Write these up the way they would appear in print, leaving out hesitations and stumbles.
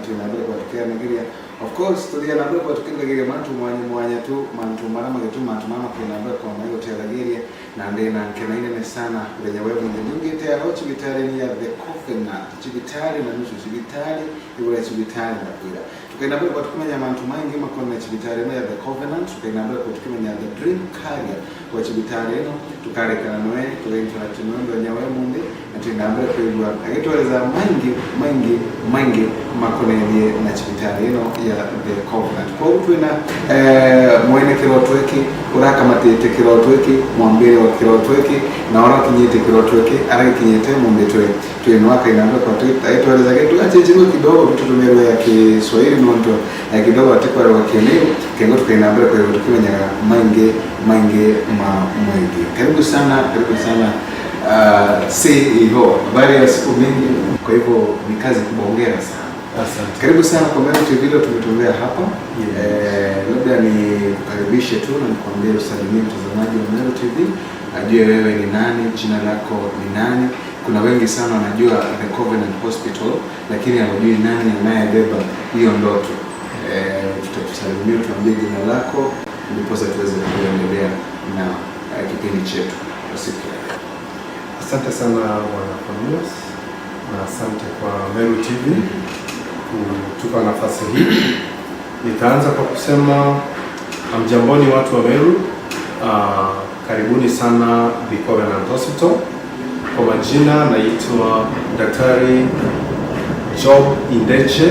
Twinambere kwatukianagiria, of course tuthianambere kwatukianagiria mantu mwanya mwanya tu, mantu maramagetu, mantu mama kwinambere kwa maigo teragiria na ndina nkenainene sana mthenya we mwenye nyungite aho cibitari ni ya The Covenant, cibitari na nusu cibitari igura cibitari ndakwira tukainambere kwa tukimenya mantu maingi makona cibitari ino ya The Covenant. Tukainambere kwa tukimenya the dream carrier kwa cibitari ino, tukarekana noe, tukainteract noe mthenya we munthi na twinambere kwigua agitwereza maingi maingi maingi makonenie na cibitari ino ya The Covenant. Koguo twina mwene kiroto iki, urakamatite kiroto iki, mwambire wa kiroto iki na urakinyite kiroto iki, aragikinyite munthi twi twino akainambere kwa agitwereza gitu achinjirwe kidogo tutumirwe ya Kiswahili nontu kidogo atikwarwa Kimiru kengo tukainambere kwa tukimenyaga maingi maingi ma mwingi. Karibu sana, karibu sana, CEO, habari ya siku mingi. Kwa hivyo ni kazi kubwa, hongera sana. Asante. Karibu sana kwa Meru TV, leo tumetembea hapa. Yeah. Labda ni kukaribishe tu na nikwambie usalimie mtazamaji wa Meru TV ajue wewe ni nani, jina lako ni nani. Kuna wengi sana wanajua The Covenant Hospital lakini hawajui nani anayebeba hiyo ndoto. Tutatusalimia, tuambie jina lako ndiposa tuweze kuendelea na kipindi chetu kwa siku ya leo. Asante sana Bwana Cornelius na asante kwa Meru TV kutupa nafasi hii. Nitaanza kwa kusema hamjamboni watu wa Meru. Karibuni sana The Covenant Hospital. Kwa majina naitwa Daktari Job Indeche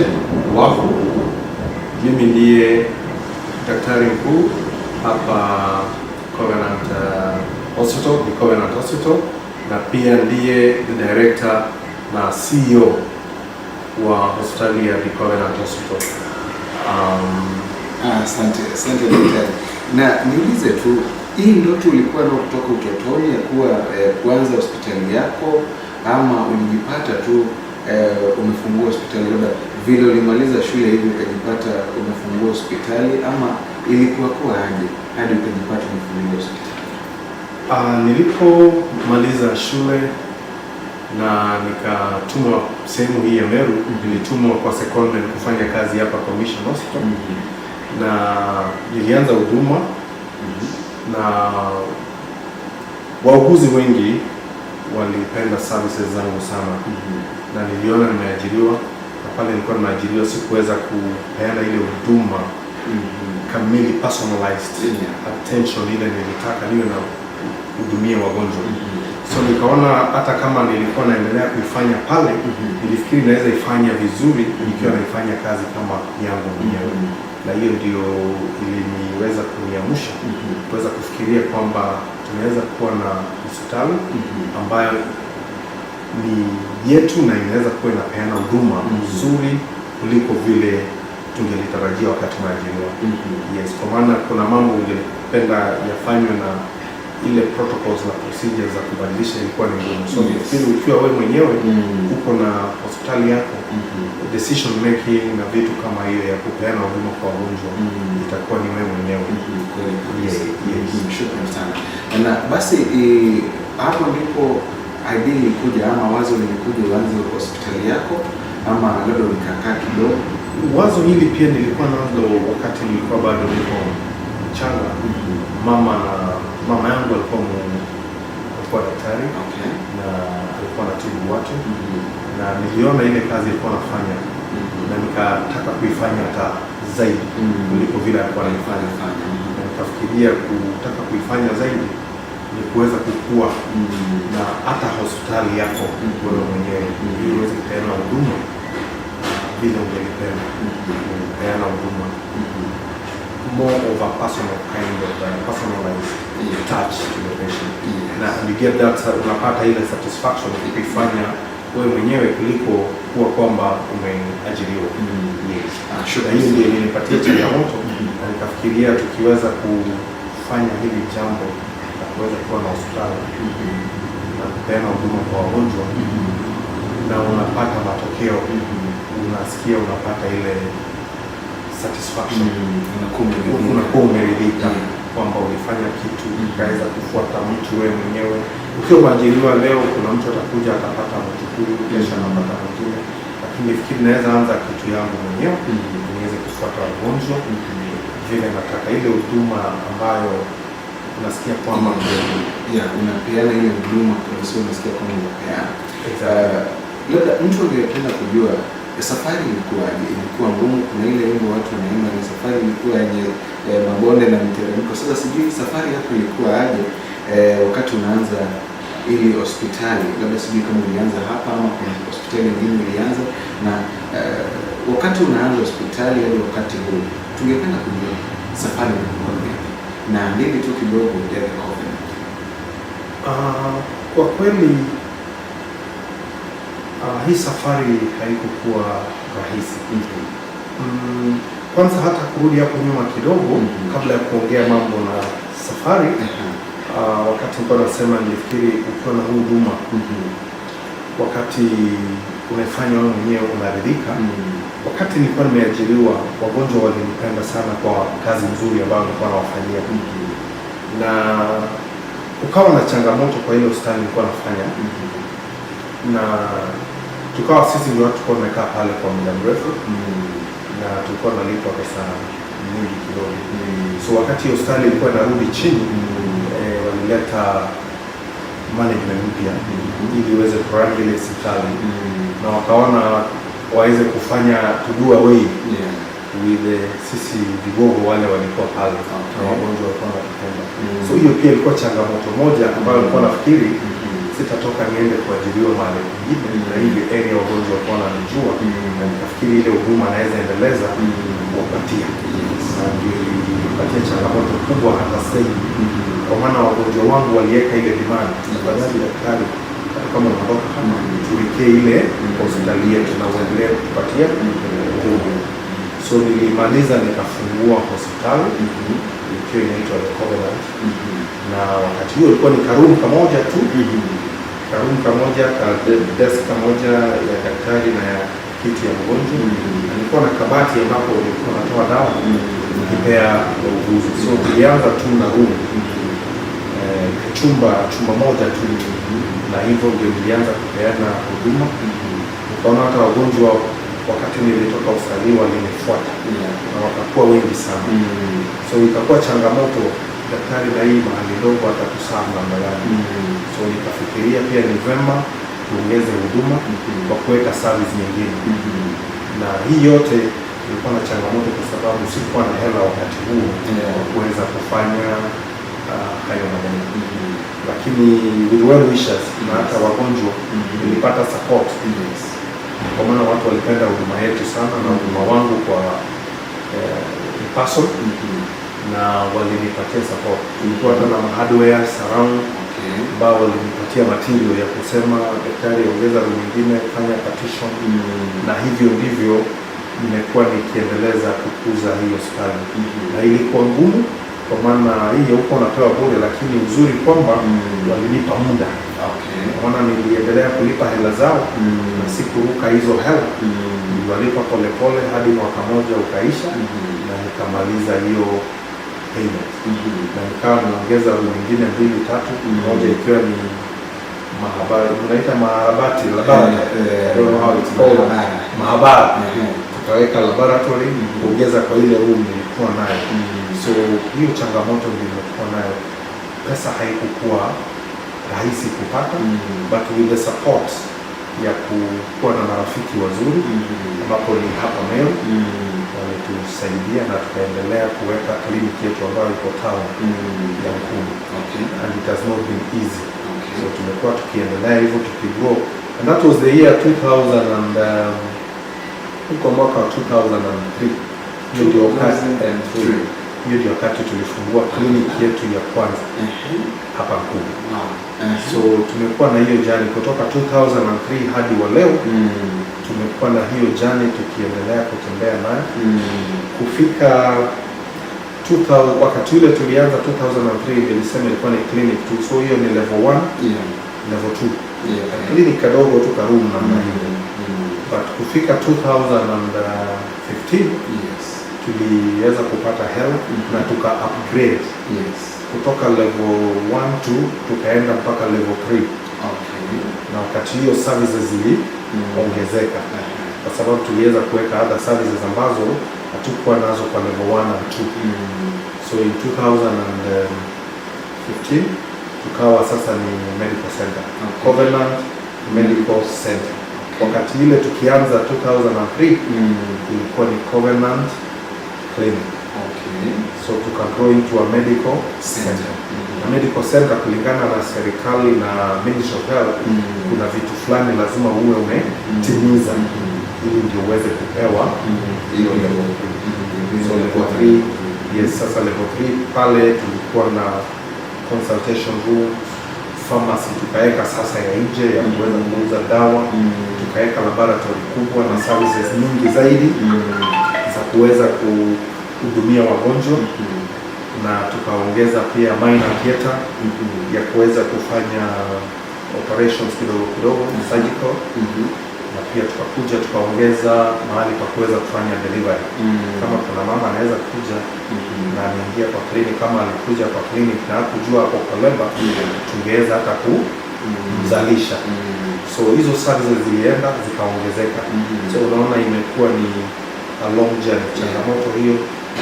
Wahu. Mimi ndiye daktari mkuu hapa Covenant Hospital, The Covenant Hospital, na pia ndiye the director na CEO wa hospitali ya The Covenant Hospital. Asante, asante daktari. Na niulize tu, hii ndoto ulikuwa nayo kutoka utotoni ya kuwa kuanza hospitali yako ama ulijipata tu umefungua hospitali, labda vile ulimaliza shule hivi ukajipata umefungua hospitali, ama ilikuwa kuwa aje hadi ukajipata umefungua hospitali? Nilipomaliza shule na nikatumwa sehemu hii ya Meru, nilitumwa kwa secondment kufanya kazi hapa Commission Hospital na nilianza huduma na wauguzi wengi walipenda services zangu sana na niliona nimeajiriwa, na pale nilikuwa nimeajiriwa sikuweza kupeana ile huduma kamili, personalized attention ile nilitaka niwe na hudumia wagonjwa. So nikaona hata kama nilikuwa naendelea kuifanya pale, nilifikiri naweza ifanya vizuri nikiwa naifanya kazi kama yangu mwenyewe, na hiyo ndio iliniweza kuniamsha kuweza kufikiria kwamba tunaweza kuwa na hospitali ambayo ni yetu na inaweza kuwa inapeana huduma nzuri kuliko vile tungelitarajia wakati tumeajiriwa. Yes, kwa maana kuna mambo ungependa yafanywe na ile protocols na procedures za kubadilisha ilikuwa ni ngumu. So nafikiri ukiwa wewe mwenyewe uko na hospitali yako, decision making na vitu kama hiyo ya kupeana huduma kwa wagonjwa itakuwa ni wewe mwenyewe. Kweli kabisa. Yes. Shukran sana. Na basi hapo ndipo idea ilikuja ama wazo lilikuja uanze hospitali yako ama labda ulikakaa kidogo? Wazo hili pia nilikuwa nalo wakati nilikuwa bado niko mchanga. Mama yangu alikuwa daktari na alikuwa anatibu watu na niliona ile kazi alikuwa anafanya na nikataka kuifanya hata zaidi kuliko vile alikuwa anaifanya, Fanya. na nikafikiria kutaka kuifanya zaidi ni kuweza kukua na hata hospitali yako wewe mwenyewe ili uweze kupeana huduma vile ungelipenda kupeana huduma, more of a personal kind of personalized touch to the patient na you get that, unapata ile satisfaction kuifanya wewe mwenyewe kuliko kuwa kwamba umeajiriwa. Yes. Ah, shukran. Na hiyo ndio ilinipatia changamoto na nikafikiria tukiweza kufanya hili jambo na kuweza kuwa na hospitali na kupeana huduma kwa wagonjwa na unapata matokeo, unasikia unapata ile satisfaction, Unakuwa umeridhika. Unakuwa umeridhika kwamba ulifanya kitu ukaweza kufuata mtu wewe mwenyewe. Ukiwa umeajiriwa leo, kuna mtu atakuja atapata mtu huyu, kesho anapata mwingine, lakini Lakini nifikiri naweza anza kitu yangu mwenyewe, niweze kufuata wagonjwa vile nataka, ile huduma ambayo unasikia kwamba Yeah, unapeana ile huduma kabisa, unasikia kwamba unapeana. Exactly. Labda mtu angependa kujua safari ilikuwaje? Ilikuwa ngumu? Kuna ile wimbo watu wanaimba ni safari ilikuwa yenye mabonde na miteremko. Sasa sijui safari yako ilikuwa aje wakati unaanza ili hospitali, labda sijui kama ulianza hapa ama kuna hospitali nyingine ulianza na wakati unaanza hospitali hadi wakati huu, tungependa kujua safari ilikuwa vipi na nini tu kidogo ya The Covenant. Kwa kweli hii safari haikukuwa rahisi. Kwanza hata kurudi hapo nyuma kidogo kabla ya kuongea mambo na safari, wakati nilikuwa nasema nilifikiri ukiwa na huu huduma, wakati unaifanya wewe mwenyewe unaridhika. Wakati nilikuwa nimeajiriwa, wagonjwa walinipenda sana kwa kazi nzuri ambayo nilikuwa nawafanyia, na ukawa na changamoto kwa ile hospitali nilikuwa nafanya, na tukawa sisi ndio watu tulikuwa tumekaa pale kwa muda mrefu na tulikuwa tunalipwa pesa nyingi kidogo. So wakati hospitali ilikuwa inarudi chini, walileta management mpya ili iweze kurun ile hospitali na wakaona waweze kufanya to do away with the, sisi vigogo wale walikuwa pale na wagonjwa walikuwa wanatupenda. So hiyo pia ilikuwa changamoto moja ambayo nilikuwa nafikiri sitatoka niende kuajiriwa mahali kwingine, na hiyo area wagonjwa walikuwa wananijua, na nikafikiri ile huduma naweza endeleza kuwapatia, na ndio ilipatia changamoto kubwa hata sasa hivi, kwa maana wagonjwa wangu waliweka ile demand, tafadhali daktari, hata kama unaondoka hapa, tuwekee ile hospitali yetu na uendelee kutupatia huduma. So nilimaliza nikafungua hospitali ikiwa inaitwa The Covenant, na wakati huo ilikuwa ni karoom kamoja tu, karoom kamoja ka desk kamoja ya daktari na ya kiti ya mgonjwa, na nilikuwa na kabati ambapo nilikuwa natoa dawa nikipea wauguzi. So tulianza tu na room, chumba moja tu, na hivyo ndio nilianza kupeana huduma. Nikaona hata wagonjwa wakati nilitoka hospitali walinifuata na wakakuwa wengi sana, so ikakuwa changamoto, daktari na hii mahali ndogo atatusaa namna gani? So nikafikiria pia ni vema tuongeze huduma kwa kuweka service nyingine, na hii yote ilikuwa na changamoto kwa sababu sikuwa na hela wakati huo wa kuweza kufanya hayo maneno, lakini with well wishers na hata wagonjwa nilipata support, kwa maana watu walipenda huduma yetu sana na huduma wangu kwa in person, na walinipatia support. Tulikuwa hata na hardware around ambao walinipatia material ya kusema daktari, ongeza room nyingine, fanya partition, na hivyo ndivyo nimekuwa nikiendeleza kukuza hii hospitali, na ilikuwa ngumu kwa maana hii huko unapewa bure, lakini uzuri kwamba walinipa muda, kwa maana niliendelea kulipa hela zao na sikuruka hizo hela, niliwalipa polepole hadi mwaka moja ukaisha na nikamaliza hiyo payment na nikawa nimeongeza room nyingine mbili tatu, moja ikiwa ni mahabara, unaita maharabati, laboratory, I don't know how it's called, Mahabara. Mahabara. Tukaweka laboratory kuongeza kwa ile room nilikuwa nayo. So hiyo changamoto ndio nilikuwa nayo, pesa haikukuwa rahisi kupata, but with the support ya kuwa na marafiki wazuri, ambapo ni hapa Meru, walitusaidia na tukaendelea kuweka kliniki yetu ambayo iko town ya Mkuru, and it has not been easy. So tumekuwa tukiendelea hivyo tukigrow, and that was the year 2000 and huko mwaka wa 2003. Hiyo ndio wakati 2003. Hiyo ndio wakati tulifungua kliniki yetu ya kwanza hapa Mkuru. So tumekuwa na hiyo journey kutoka 2003 hadi wa leo. Tumekuwa na hiyo journey tukiendelea kutembea nayo kufika 2000. Wakati ule tulianza 2003, nilisema ilikuwa ni clinic tu, so hiyo ni level 1, level 2, clinic kadogo tu karoom namna hiyo, but kufika 2015 tuliweza kupata hela na tuka upgrade kutoka level 1 2 tukaenda mpaka level 3, na wakati hiyo services ziliongezeka. kwa sababu tuliweza kuweka other services ambazo hatukuwa nazo kwa level 1 and 2. So in 2015 tukawa sasa ni medical center. Covenant Medical Center. Wakati ile tukianza 2003 ilikuwa ni Covenant Clinic. So tuka grow into a medical center. Na medical center, kulingana na serikali na Ministry of Health, kuna vitu fulani lazima uwe umetimiza ili ndio uweze kupewa Hiyo level. So level 3, yes, sasa level 3 pale tulikuwa na consultation room, pharmacy tukaweka sasa ya nje ya kuweza kuuza dawa, tukaweka laboratory kubwa na services nyingi zaidi za kuweza kuhudumia wagonjwa, na tukaongeza pia minor theater ya kuweza kufanya operations kidogo kidogo, surgical, na pia tukakuja tukaongeza mahali pa kuweza kufanya delivery. Kama kuna mama anaweza kuja na ameingia kwa clinic, kama alikuja kwa clinic na hakujua hapo kwa labor, tungeweza hata kumzalisha. So hizo services zilienda zikaongezeka. So unaona imekuwa ni a long journey. Changamoto hiyo,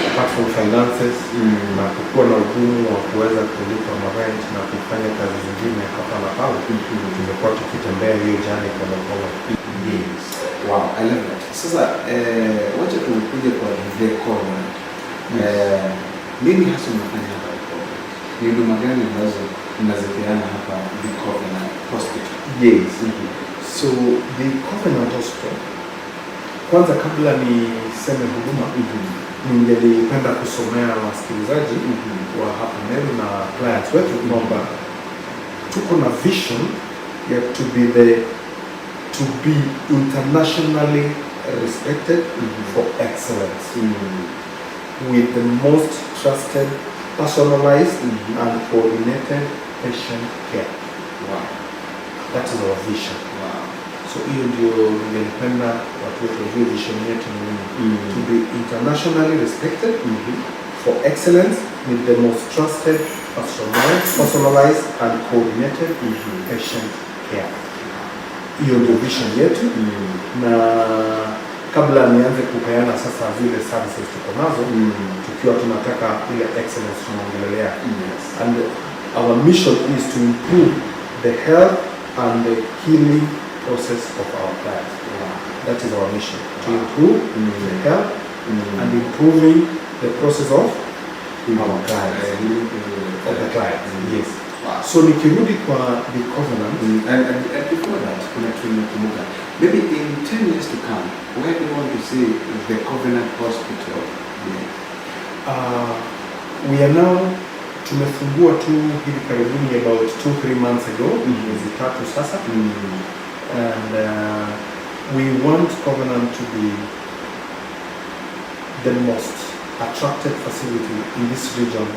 apart from finances na kukuwa na ugumu wa kuweza kulipa marent na kufanya kazi zingine hapa na pale, tumekuwa tukitembea hiyo journey polepole. Yes. Wow, I love that. Sasa wacha tukuje kwa The Covenant. Nini hasa mnafanya hapa The Covenant? Ni huduma gani ambazo mnazipeana hapa The Covenant Hospital? Yes. So the Covenant Hospital, kwanza kabla niseme huduma, ningelipenda kusomea wasikilizaji wa hapa Meru na clients wetu kwamba tuko na vision ya to be internationally respected for excellence with the most trusted, personalized and coordinated patient care. That is our vision. So hiyo ndio ningelipenda watu wetu wajue vision yetu ni nini. To be internationally respected for excellence with the most trusted, personalized and coordinated patient care. Hiyo ndio vision yetu, na kabla nianze kupeana sasa zile services tuko nazo, tukiwa tunataka ile excellence tunaongelelea, and our mission is to improve the health and the healing process of our clients. That is our mission, to improve the health and improving the process of our clients, of the clients. Yes. So nikirudi kwa the Covenant, And before that, kuna kitu nimekumbuka. Maybe in 10 years to come, where do you want to see the Covenant Hospital be? We are now, tumefungua tu hivi karibuni, about 2-3 months ago, miezi 3 sasa, and we want Covenant to be the most attracted facility in this region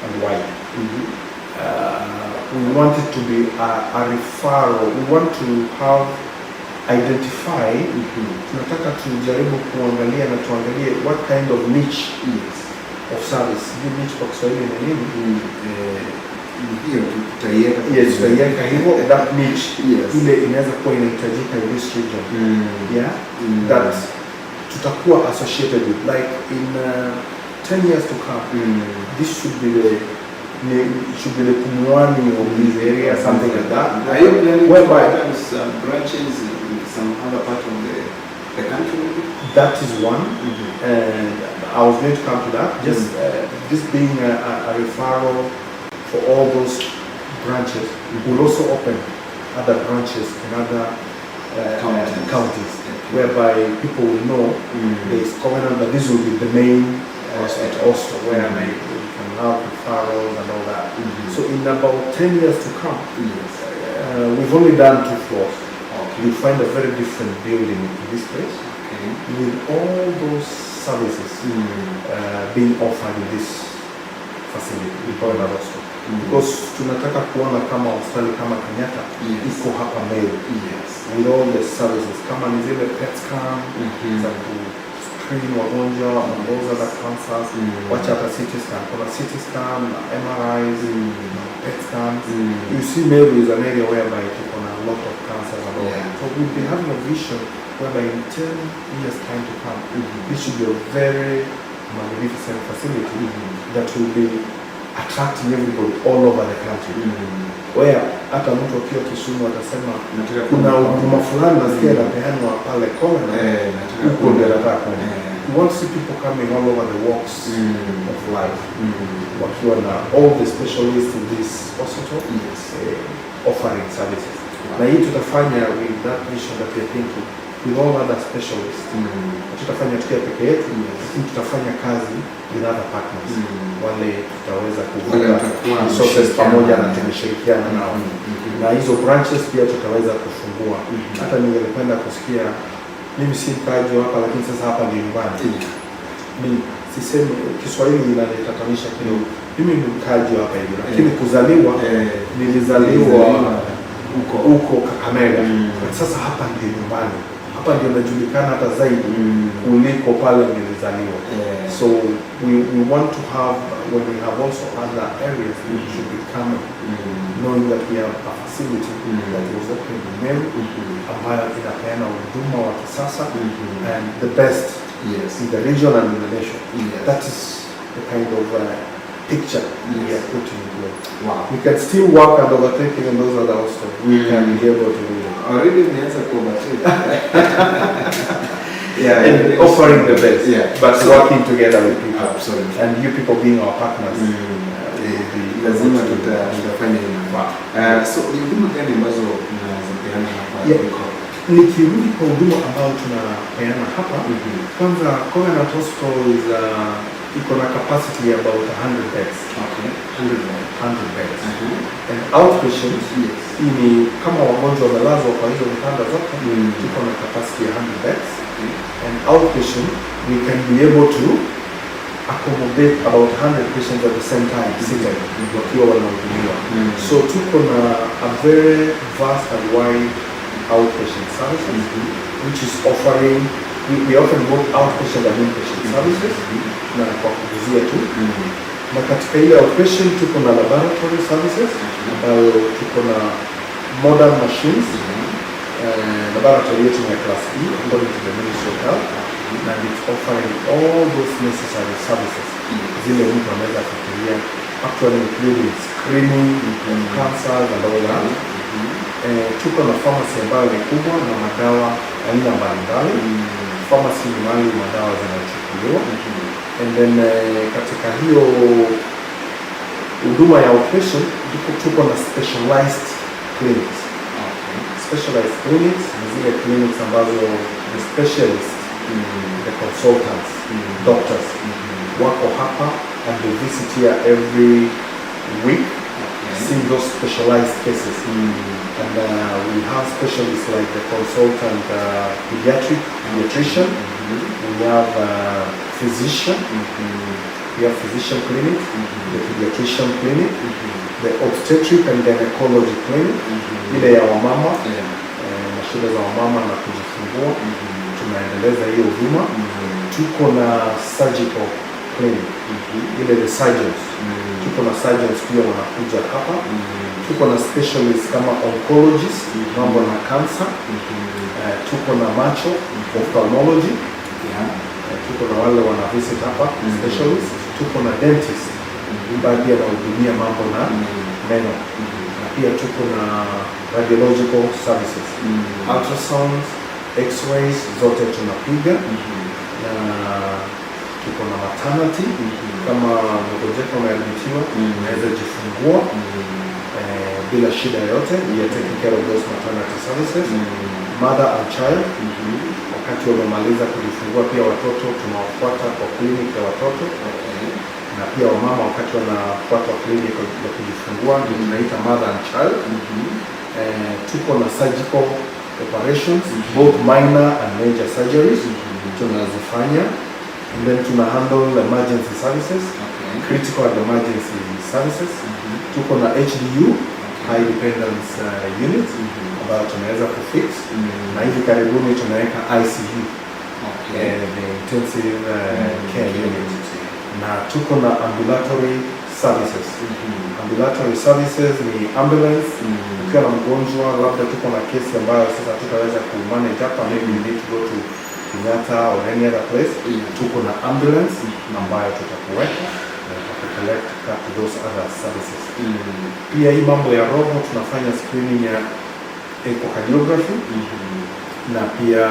and wide. We want it to be a referral. We want to have identify, tunataka tujaribu kuangalia na tuangalie what kind of niche of service. Sijui niche kwa Kiswahili ni nini? Hiyo tutaiweka. Yes, tutaiweka hivyo, that niche ile inaweza kuwa inahitajika in this region. Yeah, that tutakuwa associated with, like in 10 years to come, this should be the should be the Pumwani of this area, something like that. Are you planning to Whereby open some branches in some other part of the country maybe? That is one, and I was going to come to that. Just this being a referral for all those branches, we'll also open other branches in other Counties. Counties, whereby people will know there is Covenant, but this will be the main Hospital. Hospital where we can have referrals and all that. So in about 10 years to come, we've only done two floors. You'll find a very different building in this place with all those services being offered in this facility, we call it hospital. Because tunataka kuona kama hospitali kama Kenyatta iko hapa Meru with all the services, kama ni zile PET scan za ku screen wagonjwa on those other cancers, wacha hata CT scan, kuna CT scan na MRIs na PET scans. You see, Meru is an area whereby tuko na a lot of cancers and all that. So we'll be having a vision whereby in 10 years time to come, this should be a very magnificent facility that will be attracting everybody all over the country, where hata mtu akiwa Kisumu atasema Nataka kuna kwenda. Huduma fulani nasikia inapeanwa pale Covenant, Eh, nataka huko ndio nataka kwenda. We want to see people coming all over the walks of life wakiwa na all the specialists in this hospital, offering services. Na hii tutafanya with that vision that we are thinking with all other specialists. Tutafanya tukiwa peke yetu, lakini tutafanya kazi with other partners, wale tutaweza Wale kuvuta mtakuwa resources mshirikiana. Pamoja na tumeshirikiana nao, na hizo branches pia tutaweza kufungua. Hata ningelipenda kusikia, mimi si mkaaji wa hapa, lakini sasa hapa ndio nyumbani. Mi sisemi, Kiswahili inanitatanisha kidogo. Mimi ni mkaaji wa hapa hivi, lakini kuzaliwa, nilizaliwa huko huko Kakamega. But sasa hapa ndio nyumbani, hapa ndio najulikana hata zaidi kuliko pale nilizaliwa. So we want to have, when we have also other areas, we should be coming knowing that we have a facility that was opened in Meru ambayo inapeana huduma wa kisasa and the best in the region and in the nation. That is the kind of picture we are putting in place. We can still work and overtake even those other hospitals. We can be able to do it. Already umeanza kuovertake. Yeah, And offering the best, but working together with people. Absolutely. And you people being our partners, we will be Lazima tutafanya hivyo. So ni huduma gani ambazo mnazipeana hapa Iko? Nikirudi kwa huduma ambayo tunapeana hapa, kwanza Covenant Hospital is iko na capacity ya about 100 beds. Okay. 100 beds. 100 beds. And outpatient, hii ni kama wagonjwa wamelazwa kwa hizo vitanda zote, tuko na capacity ya 100 beds. And outpatient, we can be able to accommodate about 100 patients at the same time seated wakiwa wanahudumiwa. So tuko na a very vast and wide outpatient services, which is offering, we offer both outpatient and inpatient services, na kwa kuguzia tu, na katika ile outpatient tuko na laboratory services ambayo tuko na modern machines. Laboratory yetu ni ya class E according to the Ministry of Health, and it's offering all those necessary services zile mtu anaweza fikiria, actually including screening of cancers and all that. Tuko na pharmacy ambayo ni kubwa na madawa aina mbalimbali. Pharmacy ni mahali madawa zinachukuliwa. And then katika hiyo huduma ya outpatient tuko na specialized clinics. Specialized clinics ni zile clinics ambazo the specialists, the consultants, doctors wako hapa and they visit here every week, seeing those specialized cases. And we have specialists like the consultant pediatrician, we have physician, we have physician clinic, the pediatrician clinic, the obstetric and gynecology clinic, ile ya wamama, na shida za wamama na kujifungua, tunaendeleza hiyo huduma. Tuko na surgical clinic, ile the surgeons, tuko na surgeons pia wanakuja hapa. Tuko na specialists kama oncologist, mambo na cancer. Tuko na macho, ophthalmology. Tuko na wale wana visit hapa, specialist. Tuko na dentist ambaye pia anahudumia mambo na meno, na pia tuko na radiological services, ultrasounds, x-rays zote tunapiga, na tuko na maternity. Kama mgonjwa umeadmitiwa, unaweza jifungua bila shida yoyote. We are taking care of those maternity services, mother and child. Wakati wamemaliza kujifungua, pia watoto tunawafuata kwa clinic ya watoto, na pia wamama wakati wanafuatwa clinic ya kujifungua, ndio tunaita mother and child. Tuko na surgical operations, both minor and major surgeries tunazifanya, and then tuna handle emergency services, critical and emergency services. Tuko na HDU, high dependence unit, ambayo tunaweza kufix, na hivi karibuni tunaweka ICU, the intensive care unit, na tuko na ambulatory services. Ambulatory services ni ambulance. Ukiwa na mgonjwa, labda tuko na kesi ambayo sasa tutaweza ku manage hapa, maybe you need to go to Kenyatta or any other place, tuko na ambulance ambayo tutakuweka na itakupeleka to those other services. Pia hii mambo ya roho, tunafanya screening ya echocardiography na pia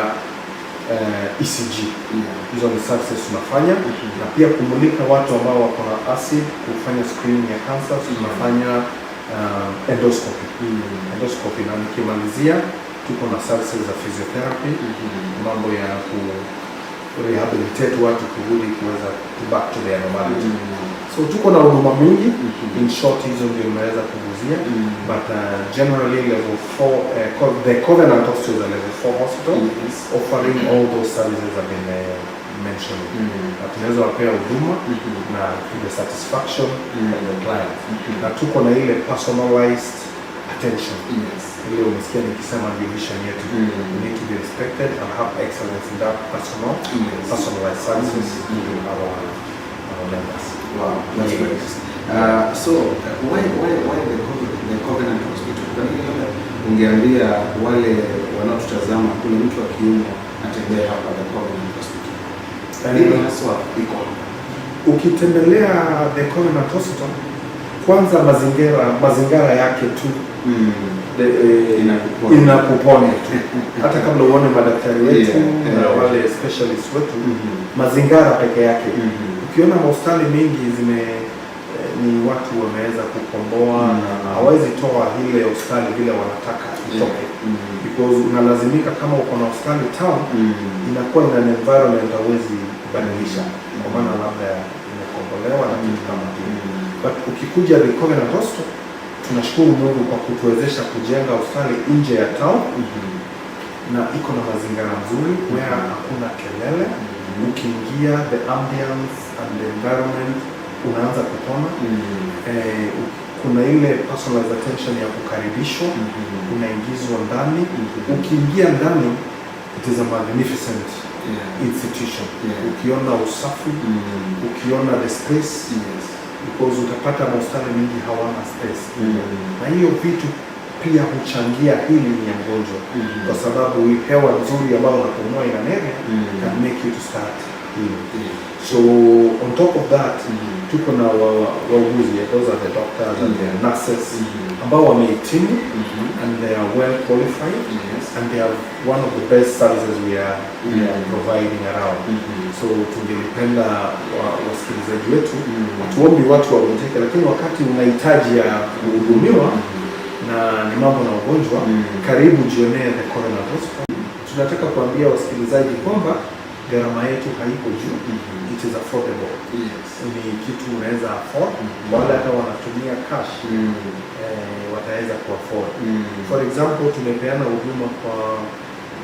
ECG. Hizo ni services tunafanya, na pia kumulika watu ambao wako na acid, kufanya screening ya cancer, tunafanya endoscopy. Endoscopy. Na nikimalizia, tuko na services za physiotherapy, mambo ya ku rehabilitate watu kurudi kuweza to back to their normality. So tuko na huduma mingi. In short, hizo ndio nimeweza kuguzia, but generally level 4, the Covenant Hospital is a level 4 hospital offering all those services I've been mentioning, na tunaweza wapea huduma na to the satisfaction of the client, na tuko na ile personalized attention, ile umesikia nikisema ndio vision yetu. We need to be respected and have excellence in that personalized services to our members. Wow, that's great. So why the Covenant Hospital? Kwa nini labda ungeambia wale wanaotutazama kule, mtu akiumwa atembee hapa the Covenant Hospital? Nini haswa iko hapa? Ukitembelea the Covenant Hospital, kwanza mazingira yake tu Inakuponya. Inakuponya tu hata kabla uone madaktari wetu na wale specialists wetu, mazingira peke yake. Ukiona hospitali mingi zime ni watu wameweza kukomboa na hawawezi toa ile hospitali vile wanataka itoke, because unalazimika kama uko na hospitali town, inakuwa ina an environment hauwezi kubadilisha, kwa maana labda imekombolewa na kitu kama hiyo. But ukikuja the Covenant Hospital, tunashukuru Mungu kwa kutuwezesha kujenga hospitali nje ya town na iko na mazingira mzuri where hakuna kelele. Ukiingia, the ambience and the environment, unaanza kupona. Kuna ile personalized attention ya kukaribishwa, unaingizwa ndani. Ukiingia ndani, it is a magnificent institution. Ukiona usafi, ukiona the space, because utapata mahospitali mingi hawana space, na hiyo vitu pia huchangia healing ya mgonjwa, kwa sababu hewa nzuri ambayo unapumua in an area can make you to start healing. So on top of that, tuko na wauguzi, those are the doctors and the nurses ambao wamehitimu and they are well qualified and they are one of the best services we are providing around. So tungelipenda wasikilizaji wetu, hatuombi watu wagonjeke, lakini wakati unahitaji ya kuhudumiwa na ni mambo na ugonjwa, karibu jionee the Covenant Hospital. Tunataka kuambia wasikilizaji kwamba gharama yetu haiko juu, it is affordable. Ni kitu unaweza afford. Wale hata wanatumia cash, wataweza kuafford. For example, tumepeana huduma kwa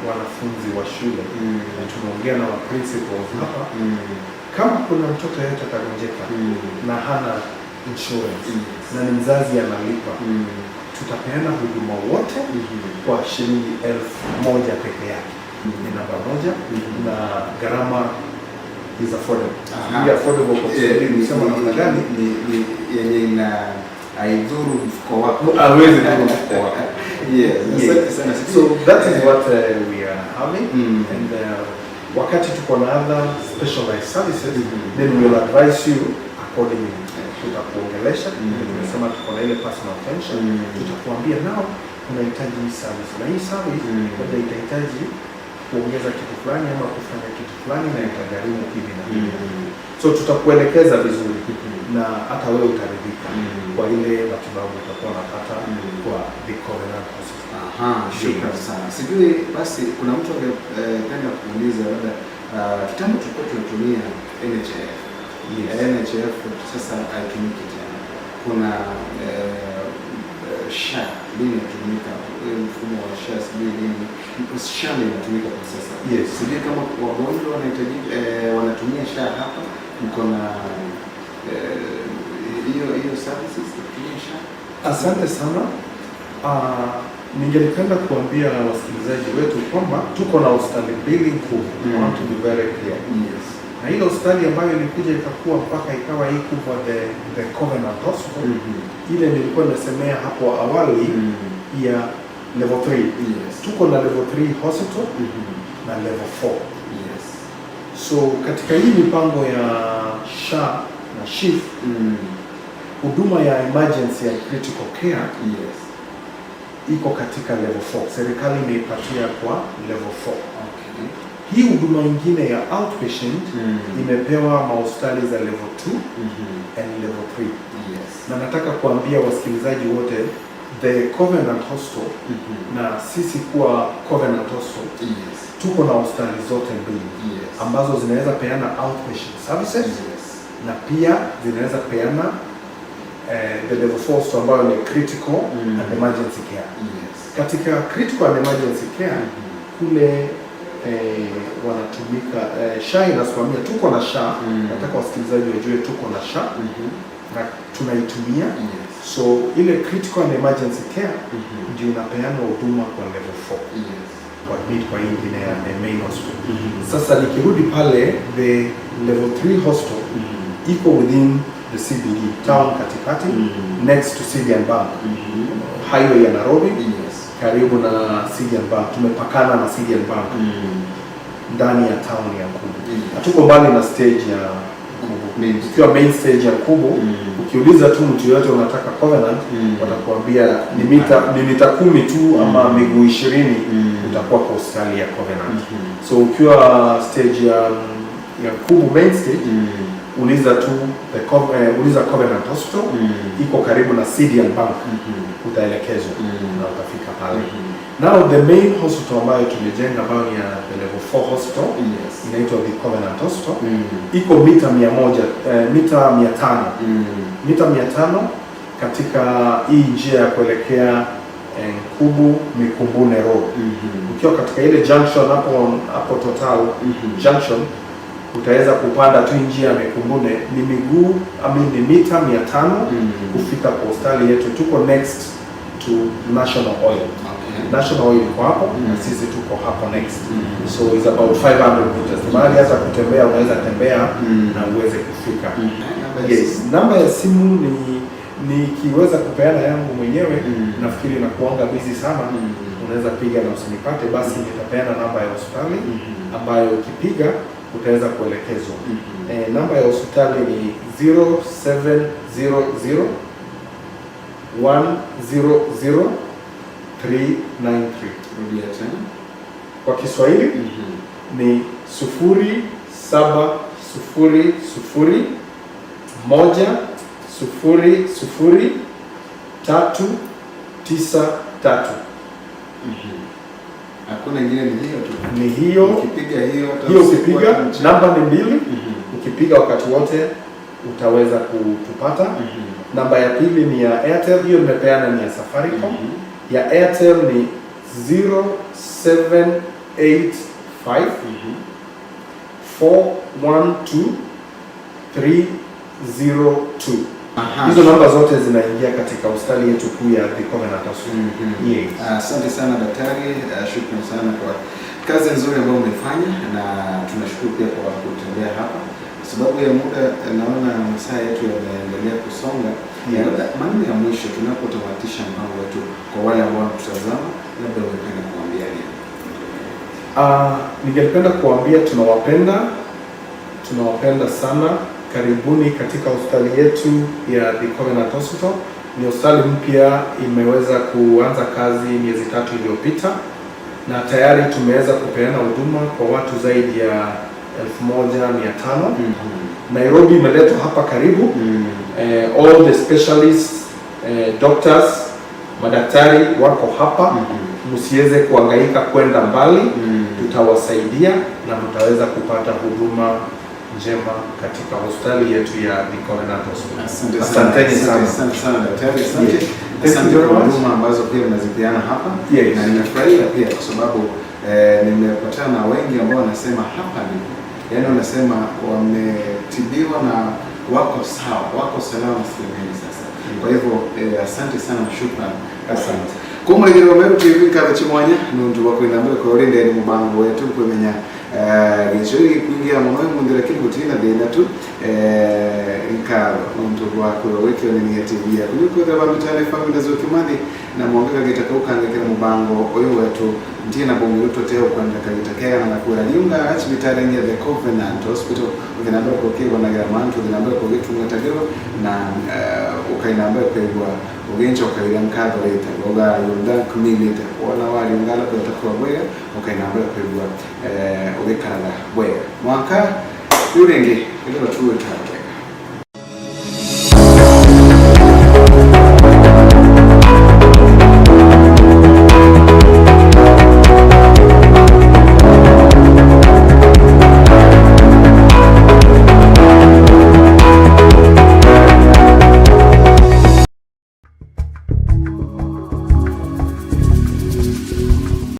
wanafunzi wa shule na tumeongea na wa principals hapa. Kama kuna mtoto yeyote atagonjeka na hana insurance na ni mzazi analipa, tutapeana huduma wote kwa shilingi 1,000 peke yake. Ni namba moja, na gharama is affordable. Sijui affordable kwa Kiswahili nisema namna gani? Ni yenye ina haidhuru mfuko wako. Hawezi dhuru mfuko wako. Yes, Yes. asante sana. So that is what we are having, and wakati tuko na other specialized services, then we will advise you accordingly. Tutakuongelesha, tumesema tuko na ile personal attention, tutakuambia now unahitaji hii service na hii service, labda itahitaji kuongeza kitu fulani ama kufanya kitu fulani na itagharimu hivi na hivi. So tutakuelekeza vizuri na hata wewe utaridhika kwa ile matibabu utakuwa unapata kwa the Covenant Hospital. Aha, shukran sana. Sijui basi kuna mtu angependa kuuliza labda, kitambo tulikuwa tunatumia NHIF. Yes. NHIF sasa haitumiki tena. Kuna SHA nini inatumika, ule mfumo wa SHA, sijui nini, SHA ndio inatumika kwa sasa. Yes. Sijui kama wagonjwa wanahitaji wanatumia SHA hapa, mko na hiyo hiyo services ya kutumia SHA? Asante sana. Ningelipenda kuambia wasikilizaji wetu kwamba tuko na hospitali mbili kuu. I want to be very clear. Na ile hospitali ambayo ilikuja ikakuwa mpaka ikawa hii kubwa, the Covenant Hospital, ile nilikuwa nimesemea hapo awali ya level 3. Tuko na level 3 hospital na level 4. So katika hii mipango ya SHA na SHIF, huduma ya emergency and critical care iko katika level 4. Serikali imeipatia kwa level 4. Hii huduma ingine ya outpatient imepewa mahospitali za level 2 and level 3. Na nataka kuambia wasikilizaji wote, the Covenant Hospital na sisi kuwa Covenant Hospital, tuko na hospitali zote mbili ambazo zinaweza peana outpatient services na pia zinaweza peana the level 4 hospital ambayo ni critical and emergency care. Katika critical and emergency care kule wanatumika SHA inasimamia, tuko na SHA. Nataka wasikilizaji wajue tuko na SHA na tunaitumia. So ile critical and emergency care ndio inapeana huduma kwa level 4, kwa admit kwa hii ingine ya the main hospital. Sasa nikirudi pale, the level 3 hospital iko within the CBD town katikati, next to Sidian Bank, highway ya Nairobi, karibu na Sidian Bank, tumepakana na Sidian Bank ndani ya town ya Nkubu. Hatuko mbali na stage ya Nkubu. Main. Ukiwa main stage ya Nkubu, ukiuliza tu mtu yoyote unataka Covenant, watakuambia ni mita 10 tu ama miguu 20, utakuwa kwa hospitali ya Covenant. So ukiwa stage ya Nkubu main stage, uliza tu uliza Covenant Hospital, iko karibu na Sidian Bank, utaelekezwa na utafika pale. Now the main hospital ambayo tumejenga, ambayo ni ya the level 4 hospital, inaitwa the Covenant Hospital, iko mita 100, mita 500, mita 500 katika hii njia ya kuelekea Nkubu Mikumbune Road. Ukiwa katika ile junction hapo hapo Total junction, utaweza kupanda tu njia ya Mikumbune, ni miguu, I mean, ni mita 500 kufika kwa hospitali yetu. Tuko next to National Oil. National Oil iko hapo na sisi tuko hapo next. So it's about 500 meters. Ni mahali hata kutembea unaweza tembea na uweze kufika. Yes, namba ya simu ni nikiweza kupeana yangu mwenyewe, nafikiri nakuanga busy sana. Unaweza piga na usinipate, basi nitapeana namba ya hospitali ambayo ukipiga utaweza kuelekezwa. Namba ya hospitali ni 0700 100 393. Rudia tena. Kwa Kiswahili ni 0700 100 393. Hakuna ingine, ni hiyo tu. Ni hiyo. Ukipiga hiyo hata Hiyo usiku ukipiga, hata mchana. Namba ni mbili. Ukipiga wakati wote utaweza kutupata. Namba ya pili ni ya Airtel, hiyo nimepeana ni ya Safaricom. Ya Airtel ni 0785 412 302. Hizo namba zote zinaingia katika hospitali yetu kuu ya The Covenant Hospital. Yes. Asante sana daktari, shukran sana kwa kazi nzuri ambayo umefanya na tunashukuru pia kwa kutembea hapa. Kwa sababu ya muda, naona masaa yetu yameendelea kusonga. Labda maneno ya mwisho tunapotamatisha mpango wetu kwa wale ambao wanatutazama, labda ungependa kuambia nini? Ningependa kuambia tunawapenda, tunawapenda sana. Karibuni katika hospitali yetu ya The Covenant Hospital. Ni hospitali mpya, imeweza kuanza kazi miezi 3 iliyopita na tayari tumeweza kupeana huduma kwa watu zaidi ya 1500. Nairobi imeletwa hapa karibu. All the specialists, doctors, madaktari wako hapa. Msiweze kuhangaika kwenda mbali, tutawasaidia na mtaweza kupata huduma njema katika hospitali yetu ya The Covenant Hospital. Asante sana. Asanteni sana. Asante sana daktari, asante. Yes. Thank you Asante very kwa much. huduma ambazo pia mnazipeana hapa. Yes. Na nimefurahia pia kwa sababu nimepatana na wengi ambao wanasema hapa ndipo, yaani wanasema wametibiwa na wako sawa, wako salama sehemu sasa. Kwa hivyo asante sana, shukran. Asante. Kumulegera Meru TV nkathe chimwanya nuntu wakwinambire kwa urinde ni mubango wetu kwemenya. Gincho gikuingia muno mundu lakini gutina thina tu nkalo nontu gwakurwo gwikionania TV yaku nikwithira bamitare family zokimathi na mwongeka gitaka ukangikira mubango uyu wetu ntie na bongo tuteo kwenda kagita kega na kura liunga achibitare the Covenant Hospital uthinambere kukigwanagira mantu uthinambere kugitungatagirwo na ukainambere kwigua ugincha ukaira nkatho rita uga yunda kumilite wona wariungala kweta bwega ukainambere kwigua ugikaraga bwega mwaka yuringi ilo tuweta.